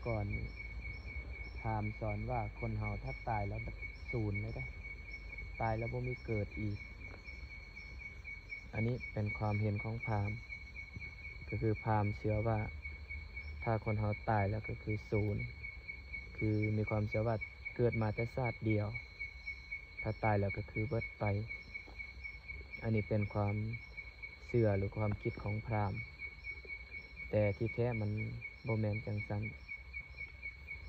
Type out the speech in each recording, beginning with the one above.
ກ່ອນນີ້ ພາມສອນວ່າຄົນເຮົາຖ້າຕາຍແລ້ວສູນເລີຍເດ້ ຕາຍແລ້ວບໍ່ມີເກີດອີກ. ອັນນີ້ເປັນຄວາມເຫັນຂອງພາມ ກໍຄືພາມເຊື່ອວ່າ ຖ້າຄົນເຮົາຕາຍແລ້ວກໍຄືສູນ ຄືມີຄວາມເຊື່ອວ່າເກີດມາແຕ່ຊາດດຽວ ຖ້າຕາຍແລ້ວກໍຄືເບິດໄປ. ອັນນີ້ເປັນຄວາມເຊື່ອ ຫຼື ຄວາມຄິດຂອງພາມ ແຕ່ທີ່ແທ້ມັນບໍ່ແມ່ນຈັ່ງຊັ້ນ.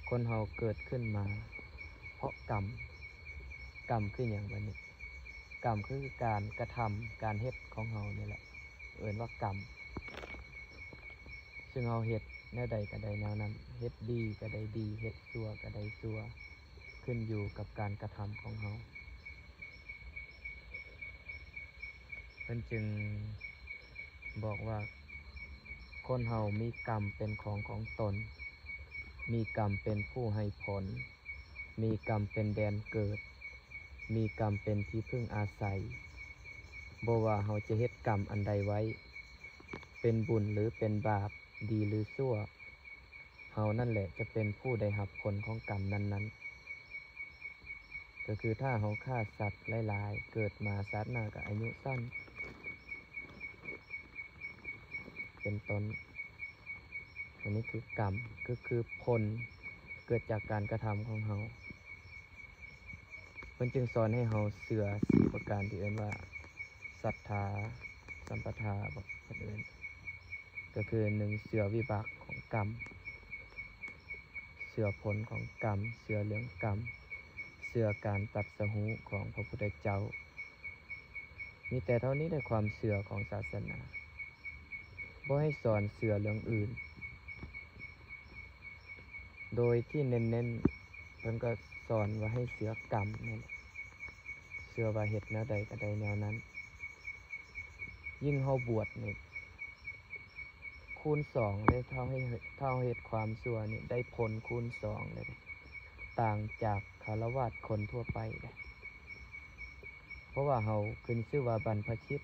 ຄົນເຮົາເກີດຂຶ້ນມາເພາະກຳ. ກຳຄືຫຍັງບາດນີ້? ກຳຄືການກະທຳ ການເຮັດຂອງເຮົານີ້ແຫຼະ ເອີ້ນວ່າກຳ. ຊຶ່ງເຮົາເຮັດແນວໃດກໍໄດ້ແນວນັ້ນ ເຮັດດີກໍໄດ້ດີ ເຮັດຊົ່ວກໍໄດ້ຊົ່ວ ຂຶ້ນຢູ່ກັບການກະທຳຂອງເຮົາ. ເພິ່ນຈຶ່ງບອກວ່າ ຄົນເຮົາມີກຳເປັນຂອງຂອງຕົນ, ມີກຳເປັນຜູ້ໃຫ້ຜົນ, ມີກຳເປັນແດນເກີດ, ມີກຳເປັນທີ່ເພິ່ງອາໄສ. ບໍ່ວ່າເຮົາຈະເຮັດກຳອັນໃດໄວ້, ເປັນບຸນຫຼືເປັນບາບ, ດີຫຼືຊົ່ວ, ເຮົານັ້ນແຫຼະຈະເປັນຜູ້ໄດ້ຮັບຜົນຂອງກຳນັ້ນໆ. ກໍຄືຖ້າເຮົາຂ້າສັດຫຼາຍໆ, ເກີດມາຊາດໜ້າກໍອາຍຸສັ້ນ ເປັນຕົ້ນ. ອັນນີ້ຄືກຳ ກໍຄືຜົນເກີດຈາກການກະທຳຂອງເຮົາ. ເພິ່ນຈຶ່ງສອນໃຫ້ເຮົາເຊື່ອສີ່ປະການທີ່ເອີ້ນວ່າ ສັດທາ ສຳປະທາ ເພິ່ນເອີ້ນ ກໍຄື ໜຶ່ງ ເຊື່ອວິບາກຂອງກຳ, ເຊື່ອຜົນຂອງກຳ, ເຊື່ອເລື່ອງກຳ, ເຊື່ອການຕັດສະຮູ້ຂອງພະພຸດທະເຈົ້າ. ມີແຕ່ເທົ່ານີ້ເດ້ ຄວາມເຊື່ອຂອງສາສະໜາ, ບໍ່ໃຫ້ສອນເຊື່ອເລື່ອງອື່ນ. ໂດຍທີ່ເນັ້ນໆ ເພິ່ນກໍສອນວ່າໃຫ້ເຊື່ອກຳນີ້ແຫຼະ, ເຊື່ອວ່າເຮັດແນວໃດກໍໄດ້ແນວນັ້ນ. ຍິ່ງເຮົາບວດນີ້ ຄູນສອງເລີຍ, ຖ້າເຮົາເຮັດ ຖ້າເຮົາເຮັດຄວາມຊົ່ວນີ້ ໄດ້ຜົນຄູນສອງເລີຍ, ຕ່າງຈາກຄາລະວາດຄົນທົ່ວໄປເດ້. ເພາະວ່າເຮົາຂຶ້ນຊື່ວ່າບັນພະຊິດ,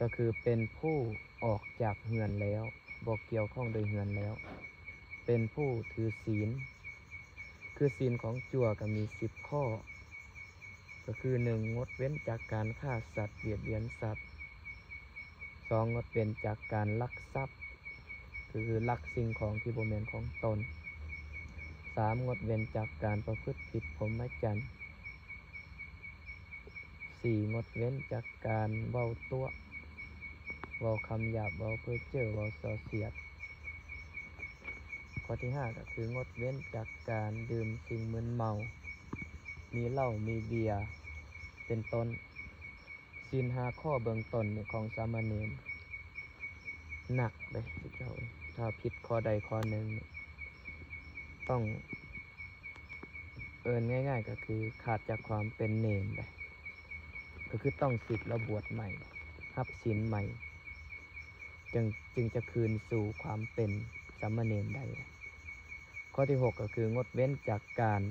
ກໍຄືເປັນຜູ້ອອກຈາກເຮືອນແລ້ວ, ບໍ່ກ່ຽວຂ້ອງໂດຍເຮືອນແລ້ວ, ເປັນຜູ້ຖືສິນ. ຄືສິນຂອງຈົວກໍມີສິບຂໍ້, ກໍຄື ໜຶ່ງ ງົດເວັ້ນຈາກການຂ້າສັດ, ບຽດບຽນສັດ. ສອງ ງົດເວັ້ນຈາກການລັກຊັບ, ກໍຄືລັກສິ່ງຂອງທີ່ບໍ່ແມ່ນຂອງຕົນ. ສາມ ງົດເວັ້ນຈາກການປະພຶດຜິດພົມມະຈັນ. ສີ່ ງົດເວັ້ນຈາກການເວົ້າຕົວະ, ເວົ້າຄຳຫຍາບ, ເວົ້າເພີ້ເຈີ້, ເວົ້າສໍ້ສຽດ. ຂໍ້ທີຫ້າ ກໍຄື ງົດເວັ້ນຈາກການດື່ມສິ່ງມຶນເມົາ, ມີເຫຼົ້າ, ມີເບຍ ເປັນຕົ້ນ. ສິນຫ້າຂໍ້ເບື້ອງຕົ້ນນີ້ຂອງສາມະເນນ ໜັກເດ້ເຈົ້າເອີຍ, ຖ້າຜິດຂໍ້ໃດຂໍ້ໜຶ່ງນີ້ ຕ້ອງ ເອີ້ນງ່າຍໆ ກໍຄືຂາດຈາກຄວາມເປັນເນນໄດ້, ກໍຄືຕ້ອງສຶກແລ້ວບວດໃໝ່, ຮັບສິນໃໝ່, ຈຶ່ງ ຈຶ່ງຈະຄືນສູ່ຄວາມເປັນສາມະເນນໄດ້. ຂໍ້ທີຫົກ ກໍຄື ງົດເວັ້ນຈາກການ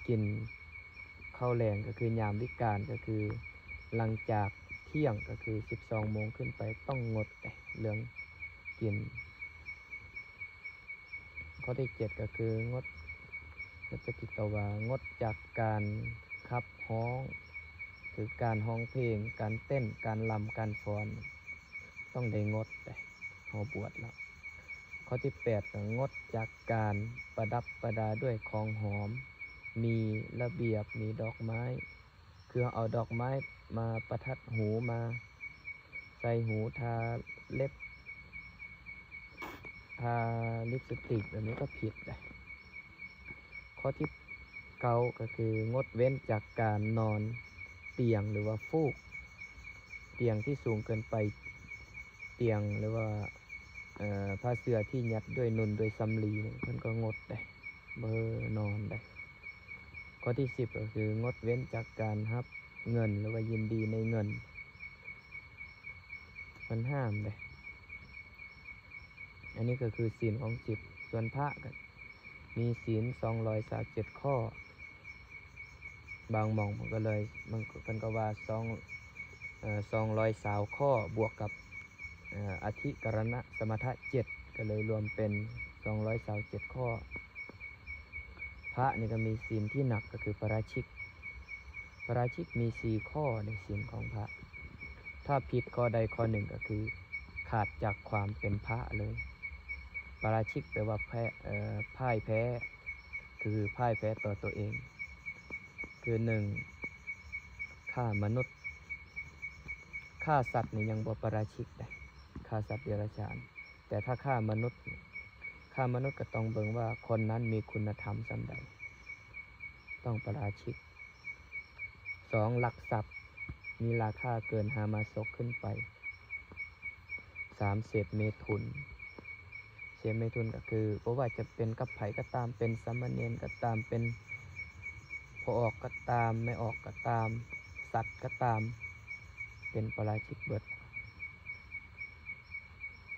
ກິນເຂົ້າແລງ, ກໍຄືຍາມວິການ, ກໍຄືຫຼັງຈາກທ່ຽງ, ກໍຄືສິບສອງໂມງຂຶ້ນໄປ, ຕ້ອງງົດເດ້ເລື່ອງກິນ. ຂໍ້ທີເຈັດ ກໍຄື ງົດ ກໍຈະກິດຕະວາ ງົດຈາກການຂັບຮ້ອງ, ຄືການຮ້ອງເພງ, ການເຕັ້ນ, ການລຳ, ການຟ້ອນ, ຕ້ອງໄດ້ງົດເດ້ ເຮົາບວດແລ້ວ. ຂໍ້ທີແປດ ກໍງົດຈາກການປະດັບປະດາດ້ວຍຂອງຫອມ, ມີລະບຽບ, ມີດອກໄມ້, ຄືເຮົາເອົາດອກໄມ້ມາປະທັດຫູ, ມາໃສ່ຫູ, ທາເລັບ, ທາລິບສະຕິກ, ແບບນີ້ກໍຜິດເດ້. ຂໍ້ທີເກົ້າ ກໍຄື ງົດເວັ້ນຈາກການນອນຕຽງ ຫຼືວ່າຟູກ, ຕຽງທີ່ສູງເກີນໄປ, ຕຽງ ຫຼືວ່າ ເອີ ຜ້າເສື່ອທີ່ຍັດດ້ວຍນຸ່ນດ້ວຍສຳລີ, ເພິ່ນກໍງົດເດ້, ບໍ່ໃຫ້ນອນເດ້. ຂໍ້ທີສິບ ກໍຄື ງົດເວັ້ນຈາກການຮັບເງິນ ຫຼືວ່າຍິນດີໃນເງິນ, ເພິ່ນຫ້າມເດ້. ອັນນີ້ກໍຄືສິນຂອງສິບ. ສ່ວນພະກໍມີສິນສອງຮ້ອຍຊາວເຈັດຂໍ້, ບາງໝ່ອງເພິ່ນກໍເລີຍ ເພິ່ນກໍວ່າສອງ ເອີ ສອງຮ້ອຍຊາວຂໍ້ ບວກກັບ ເອີ ອະທິກະລະນະສະມະຖະເຈັດ ກໍເລີຍລວມເປັນ ສອງຮ້ອຍຊາວເຈັດຂໍ້. ພະນີ້ກໍມີສິນທີ່ໜັກ ກໍຄືປະລາຊິກ. ປະລາຊິກມີສີ່ຂໍ້ໃນສິນຂອງພະ. ຖ້າຜິດຂໍ້ໃດຂໍ້ໜຶ່ງກໍຄືຂາດຈາກຄວາມເປັນພະເລີຍ. ປະລາຊິກແປວ່າແພ້ ເອີ ພ່າຍແພ້ ຄືພ່າຍແພ້ຕໍ່ຕົວເອງ. ຄືໜຶ່ງ ຂ້າມະນຸດ. ຂ້າສັດນີ້ຍັງບໍ່ປະລາຊິກເດ້ ຂ້າສັດເດຍລະສານ. ແຕ່ຖ້າຂ້າມະນຸດ ຂ້າມະນຸດກໍຕ້ອງເບິ່ງວ່າຄົນນັ້ນມີຄຸນນະທຳສ່ຳໃດ ຕ້ອງປະລາຊິກ. ສອງ ລັກຊັບ ມີລາຄາເກີນຫ້າມາສົກຂຶ້ນໄປ. ສາມ ເສບເມຖຸນ. ເສບເມຕຸນກໍຄື ບໍ່ວ່າຈະເປັນກັບໃຜກໍຕາມ, ເປັນສາມະເນນກໍຕາມ, ເປັນພໍ່ອອກກໍຕາມ, ແມ່ອອກກໍຕາມ, ສັດກໍຕາມ, ເປັນປາລາຊິກເບິດ.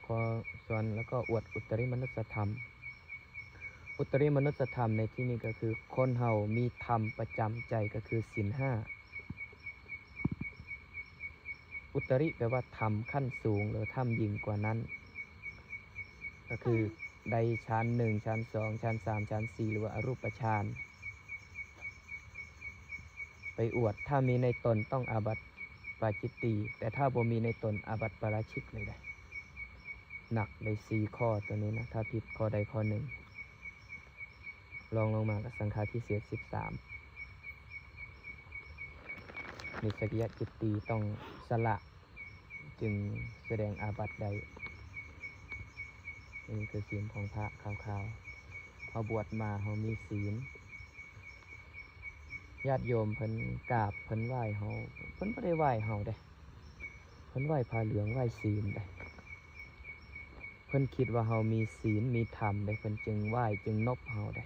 ຂໍ້ສ່ວນ ແລ້ວກໍອວດອຸດຕະລິມະນຸດສະທຳ. ອຸດຕະລິມະນຸດສະທຳໃນທີ່ນີ້ກໍຄື ຄົນເຮົາມີທຳປະຈຳໃຈ ກໍຄືສິນຫ້າ. ອຸດຕະລິແປວ່າທຳຂັ້ນສູງ ຫຼືທຳຍິ່ງກວ່ານັ້ນ ກໍຄືໄດ້ຊັ້ນໜຶ່ງ, ຊັ້ນສອງ, ຊັ້ນສາມ, ຊັ້ນສີ່ ຫຼືວ່າອະຮູປະຊານ ໄປອວດ. ຖ້າມີໃນຕົນຕ້ອງອາບັດປາຈິດຕີ, ແຕ່ຖ້າບໍ່ມີໃນຕົນອາບັດປາລາຊິກເລີຍເດ້. ໜັກໄດ້ສີ່ຂໍ້ຕົວນີ້ນະ, ຖ້າຜິດຂໍ້ໃດຂໍ້ໜຶ່ງ. ລອງລົງມາກໍສັງຄາທິເສດສິບສາມ ນິສກິຍະຈິດຕີ ຕ້ອງສະຫຼະຈຶ່ງສະແດງອາບັດໄດ້. ນີ້ຄືສິນຂອງພະຂາວໆ. ເຮົາບວດມາ ເຮົາມີສິນ. ຍາດໂຍມເພິ່ນກາບ ເພິ່ນໄຫວ້ເຮົາ, ເພິ່ນບໍ່ໄດ້ໄຫວ້ເຮົາເດ້, ເພິ່ນໄຫວ້ຜ້າເຫຼືອງ ໄຫວ້ສິນເດ້. ເພິ່ນຄິດວ່າເຮົາມີສິນມີທຳເດ້, ເພິ່ນຈຶ່ງໄຫວ້ຈຶ່ງນົບເຮົາເດ້.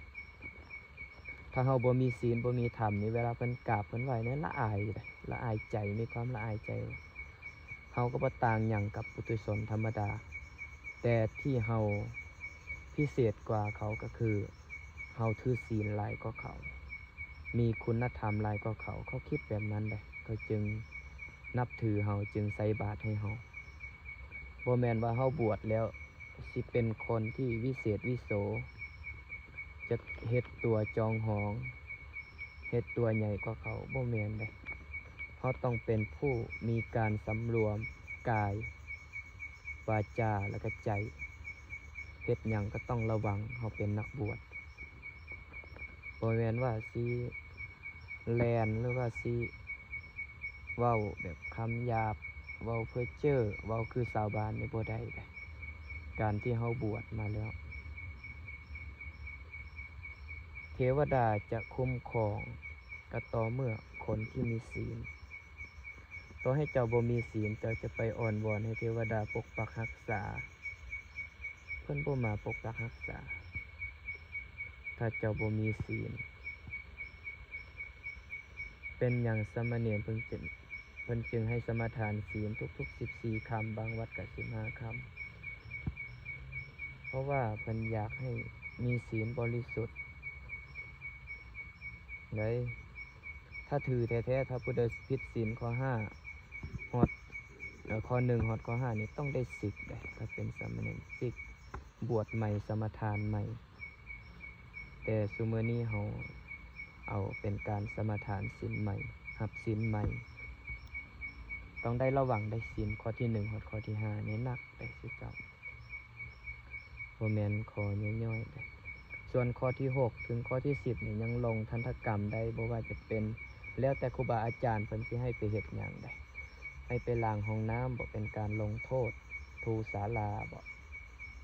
ຖ້າເຮົາບໍ່ມີສິນບໍ່ມີທຳນີ້ ເວລາເພິ່ນກາບເພິ່ນໄຫວ້ນີ້ ລະອາຍເດ້, ລະອາຍໃຈ, ມີຄວາມລະອາຍໃຈ. ເຮົາກໍບໍ່ຕ່າງຫຍັງກັບປຸຖຸຊົນທຳມະດາ, ແຕ່ທີ່ເຮົາພິເສດກວ່າເຂົາກໍຄື ເຮົາຖືສິນຫຼາຍກວ່າເຂົາ, ມີຄຸນນະທຳຫຼາຍກວ່າເຂົາ. ເຂົາຄິດແບບນັ້ນເດ້, ເຂົາຈຶ່ງນັບຖືເຮົາ, ຈຶ່ງໃສ່ບາດໃຫ້ເຮົາ. ບໍ່ແມ່ນວ່າເຮົາບວດແລ້ວຊິເປັນຄົນທີ່ວິເສດວິໂສ, ຈະເຮັດຕົວຈອງຫອງ, ເຮັດຕົວໃຫຍ່ກວ່າເຂົາ, ບໍ່ແມ່ນເດ້. ເຮົາຕ້ອງເປັນຜູ້ມີການສຳລວມກາຍ, ວາຈາ ແລະກະໃຈ. ເຮັດຫຍັງກໍຕ້ອງລະວັງ, ເຮົາເປັນນັກບວດ. ບໍ່ແມ່ນວ່າຊິແລ່ນ ຫຼືວ່າຊິເວົ້າແບບຄຳຫຍາບ, ເວົ້າເພີ້ເຈີ້, ເວົ້າຄືຊາວບ້ານນີ້ບໍ່ໄດ້ເດ້. ການທີ່ເຮົາບວດມາແລ້ວ ເທວະດາຈະຄຸ້ມຄອງກໍຕໍ່ເມື່ອຄົນທີ່ມີສິນ. ຕໍ່ໃຫ້ເຈົ້າບໍ່ມີສິນ, ເຈົ້າຈະໄປອ້ອນວອນໃຫ້ເທວະດາປົກປັກຮັກສາ, ເພິ່ນບໍ່ມາປົກປັກຮັກສາ ຖ້າເຈົ້າບໍ່ມີສິນ. ເປັນຫຍັງສາມະເນນເພິ່ນຈຶ່ງ ເພິ່ນຈຶ່ງໃຫ້ສະມາທານສິນທຸກໆສິບສີ່ຄ່ຳ, ບາງວັດກໍສິບຫ້າຄ່ຳ? ເພາະວ່າເພິ່ນຢາກໃຫ້ມີສິນບໍລິສຸດເດ້. ຖ້າຖືແທ້ໆ, ຖ້າຜູ້ໃດຜິດສິນຂໍ້ຫ້າຮອດ ເອີ ຂໍ້ໜຶ່ງຮອດຂໍ້ຫ້ານີ້ ຕ້ອງໄດ້ສິກເດ້. ຖ້າເປັນສາມະເນນ ສິກ, ບວດໃໝ່, ສະມາທານໃໝ່. ແຕ່ຊຸມື້ນີ້ເຮົາເອົາເປັນການສະມາທານສິນໃໝ່, ຮັບສິນໃໝ່. ຕ້ອງໄດ້ລະວັງໄດ້ສິນຂໍ້ທີໜຶ່ງຮອດຂໍ້ທີຫ້ານີ້ໜັກໄດ້ຄືເກົ່າ. ບໍ່ແມ່ນຂໍ້ຍ່ອຍໆເດ້. ສ່ວນຂໍ້ທີຫົກເຖິງຂໍ້ທີສິບນີ້ຍັງລົງທັນຕະກຳໄດ້, ບໍ່ວ່າຈະເປັນ ແລ້ວແຕ່ຄູບາອາຈານເພິ່ນຊິໃຫ້ໄປເຮັດຫຍັງໄດ໋, ໃຫ້ໄປລ້າງຫ້ອງນ້ຳບໍ, ເປັນການລົງໂທດ, ຖູສາລາບໍ,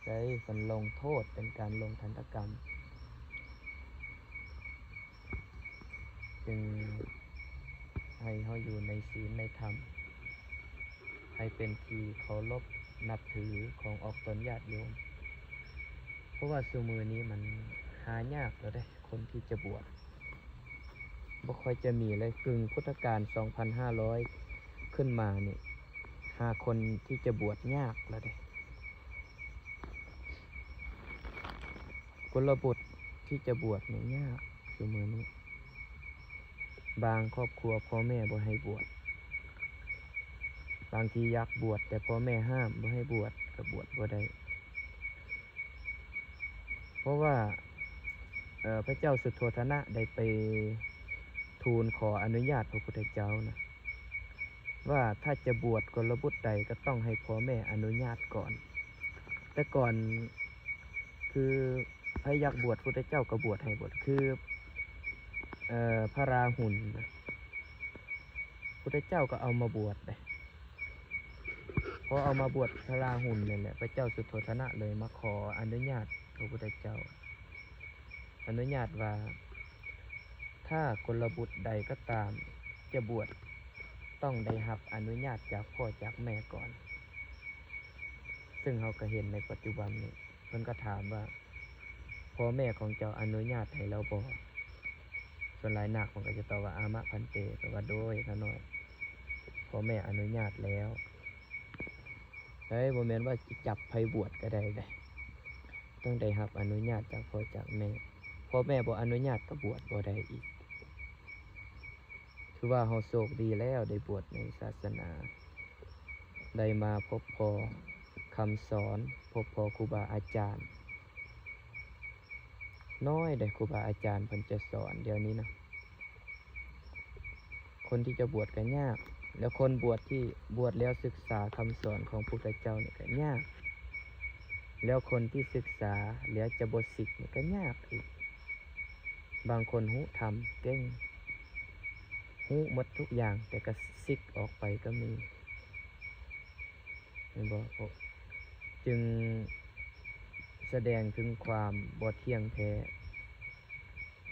ໄດ້ເພິ່ນລົງໂທດເປັນການລົງທັນຕະກຳ. ຈຶ່ງໃຫ້ເຮົາຢູ່ໃນສິນໃນທຳ, ໃຫ້ເປັນທີ່ເຄົາລົບນັບຖືຂອງອອກຕົນຍາດໂຍມ. ເພາະວ່າຊຸມື້ນີ້ມັນຫາຍາກແລ້ວເດ້ ຄົນທີ່ຈະບວດ, ບໍ່ຄ່ອຍຈະມີເລີຍ. ກຶ່ງພຸດທະການສອງພັນຫ້າຮ້ອຍຂຶ້ນມານີ້ ຫາຄົນທີ່ຈະບວດຍາກແລ້ວເດ້. ກຸນລະບຸດທີ່ຈະບວດນີ້ຍາກຊຸມື້ນີ້. ບາງຄອບຄົວພໍ່ແມ່ບໍ່ໃຫ້ບວດ, ບາງທີຢາກບວດແຕ່ພໍ່ແມ່ຫ້າມບໍ່ໃຫ້ບວດ, ກໍບວດບໍ່ໄດ້. ເພາະວ່າ ເອີ ພະເຈົ້າສຸໂທທະນະໄດ້ໄປທູນຂໍອະນຸຍາດພະພຸດທະເຈົ້ານະ ວ່າຖ້າຈະບວດກົນລະບຸດໃດກໍຕ້ອງໃຫ້ພໍ່ແມ່ອະນຸຍາດກ່ອນ. ແຕ່ກ່ອນຄືໃຜຢາກບວດ ພຸດທະເຈົ້າກໍບວດໃຫ້ເບິດ ຄື ເອີ ພະລາຫຸນນະ ພຸດທະເຈົ້າກໍເອົາມາບວດເດ້. ພໍເອົາມາບວດພະລາຫຸນນັ້ນແຫຼະ ພະເຈົ້າສຸໂທທະນະເລີຍມາຂໍອະນຸຍາດພະພຸດທະເຈົ້າ ອະນຸຍາດວ່າ ຖ້າກົນລະບຸດໃດກໍຕາມຈະບວດ ຕ້ອງໄດ້ຮັບອະນຸຍາດຈາກພໍ່ຈາກແມ່ກ່ອນ. ເຊິ່ງເຮົາກໍເຫັນໃນປັດຈຸບັນນີ້ ເພິ່ນກໍຖາມວ່າ ພໍ່ແມ່ຂອງເຈົ້າອະນຸຍາດໃຫ້ແລ້ວບໍ່? ສ່ວນຫຼາຍນາກມັນກໍຈະຕອບວ່າ ອາມະພັນເຕ ແປວ່າ ໂດຍ ຂ້ານ້ອຍ ພໍ່ແມ່ອະນຸຍາດແລ້ວ. ເອີຍ ບໍ່ແມ່ນວ່າຊິຈັບໃຜບວດກໍໄດ້ເດ້ ຕ້ອງໄດ້ຮັບອະນຸຍາດຈາກພໍ່ຈາກແມ່. ພໍ່ແມ່ບໍ່ອະນຸຍາດກໍບວດບໍ່ໄດ້ອີກ. ຖືວ່າເຮົາໂຊກດີແລ້ວ ໄດ້ບວດໃນສາສະໜາ ໄດ້ມາພົບພໍ້ຄຳສອນ ພົບພໍ້ຄູບາອາຈານ. ນ້ອຍເດ້ຄູບາອາຈານເພິ່ນຈະສອນດຽວນີ້ນະ. ຄົນທີ່ຈະບວດກໍຍາກ ແລ້ວຄົນບວດທີ່ບວດແລ້ວສຶກສາຄຳສອນຂອງພຸດທະເຈົ້ານີ້ກໍຍາກ ແລ້ວຄົນທີ່ສຶກສາແລ້ວຈະບໍ່ສິກນີ້ກໍຍາກອີກ. ບາງຄົນຮູ້ທຳເກັ່ງ ຮູ້ໝົດທຸກຢ່າງ ແຕ່ກໍສິກອອກໄປກໍມີ ແມ່ນບໍ່? ຈຶ່ງສະແດງເຖິງຄວາມບໍ່ທ່ຽງແທ້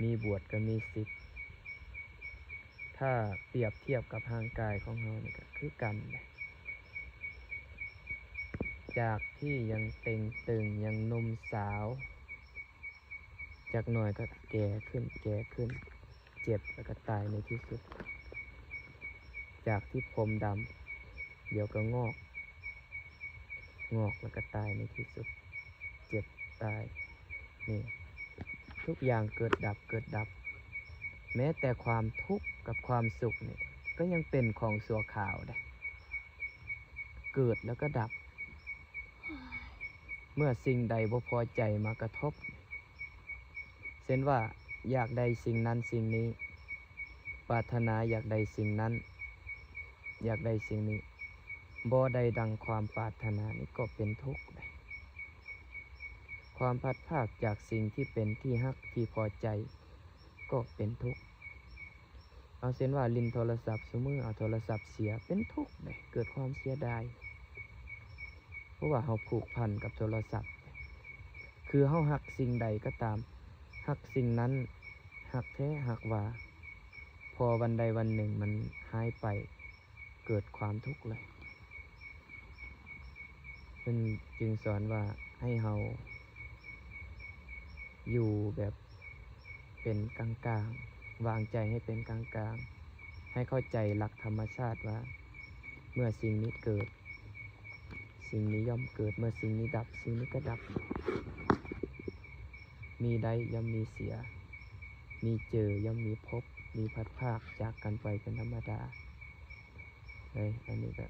ມີບວດກໍມີສິກ. ຖ້າປຽບທຽບກັບຮ່າງກາຍຂອງເຮົານີ້ກໍຄືກັນແຫຼະ ຈາກທີ່ຍັງເຕັງຕຶງ ຍັງໜຸ່ມສາວ ຈັກໜ່ອຍກໍແກ່ຂຶ້ນ ແກ່ຂຶ້ນ ເຈັບ ແລ້ວກໍຕາຍໃນທີ່ສຸດ. ຈາກທີ່ຜົມດຳ ດຽວກໍງອກ ງອກແລ້ວກໍຕາຍໃນທີ່ສຸດ ເຈັບ ຕາຍ. ນີ້ ທຸກຢ່າງເກີດດັບ ເກີດດັບ. ແມ້ແຕ່ຄວາມທຸກກັບຄວາມສຸກນີ້ ກໍຍັງເປັນຂອງຊົ່ວຄາວເດ້ ເກີດແລ້ວກໍດັບ. ເມື່ອສິ່ງໃດບໍ່ພໍໃຈມາກະທົບ ເຊັ່ນວ່າ ຢາກໄດ້ສິ່ງນັ້ນສິ່ງນີ້ ປາດຖະໜາຢາກໄດ້ສິ່ງນັ້ນ ຢາກໄດ້ສິ່ງນີ້ ບໍ່ໄດ້ດັ່ງຄວາມປາດຖະໜານີ້ກໍເປັນທຸກ. ຄວາມພັດພາກຈາກສິ່ງທີ່ເປັນທີ່ຮັກທີ່ພໍໃຈກໍເປັນທຸກ. ເອົາເຊັ່ນວ່າຫຼິ້ນໂທລະສັບຊຸມື້ ເອົາໂທລະສັບເສຍ ເປັນທຸກເດ້ ເກີດຄວາມເສຍດາຍ ເພາະວ່າເຮົາຜູກພັນກັບໂທລະສັບ. ຄືເຮົາຮັກສິ່ງໃດກໍຕາມ ຮັກສິ່ງນັ້ນ ຮັກແທ້ຮັກວ່າ ພໍວັນໃດວັນໜຶ່ງມັນຫາຍໄປ ເກີດຄວາມທຸກເລີຍ. ເພິ່ນຈຶ່ງສອນວ່າໃຫ້ເຮົາຢູ່ແບບເປັນກາງໆ ວາງໃຈໃຫ້ເປັນກາງໆ ໃຫ້ເຂົ້າໃຈຫຼັກທຳມະຊາດວ່າ ເມື່ອສິ່ງນີ້ເກີດ ສິ່ງນີ້ຍ່ອມເກີດ ເມື່ອສິ່ງນີ້ດັບ ສິ່ງນີ້ກໍດັບ. ມີໄດ້ຍ່ອມມີເສຍ ມີເຈີຍ່ອມມີພົບ ມີພັດພາກຈາກກັນໄປເປັນທຳມະດາເລີຍ. ອັນນີ້ກໍ